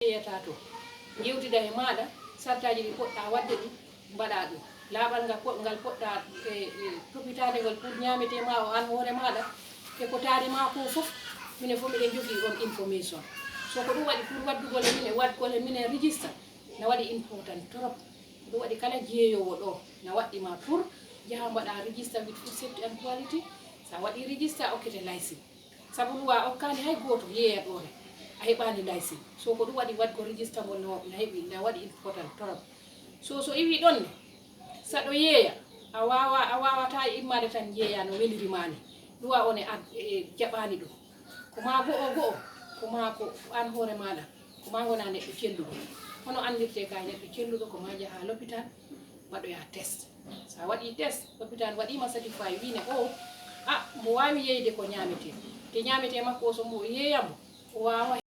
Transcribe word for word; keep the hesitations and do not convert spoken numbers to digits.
Yeyata to, yewtida e maaɗa, sartaaji ɗi poɗɗa waɗde ɗi, mbaɗa ɗum. Laaɓal ngal po-, ngal poɗɗa e, e toppitaade ngol pour ñaametee ma o aan hoore maaɗa, e ko taari ma ko fof, minen fof miɗen jogii on information. So ko ɗum waɗi pour waɗdugol e minen, waɗgol e minen register, na waɗi important trop. Ko ɗum waɗi kala jeeyoowo ɗo na waɗɗi ma pour njaha mbaɗa register with food safety and quality. So a waɗi register, okkete license. Sabu luwa okkaani hay gooto yeeya ɗoon, a heɓaani license. So ko ɗum waɗi waɗgol register ngol no, no heɓi, na waɗi important trop. So, so iwi ɗon ne, saɗo yeeya, a waawa, a waawataa immaade tan yeeya no weliri ma ni. Luwa on e ad-, e jaɓaani ɗum. Ko ma go'o go'o, ko ma ko aan hoore maaɗa, ko ma ngona neɗɗo celluɗo. Hono anndirte ka neɗɗo celluɗo, ko ma njaha lopital, mbaɗoya test. So a waɗi test, lopital waɗiima certifié, wiine o, a, mbo waawi yeeyde ko ñaametee. Te ñaametee makko o, so mbo yeeya mbo, o waawa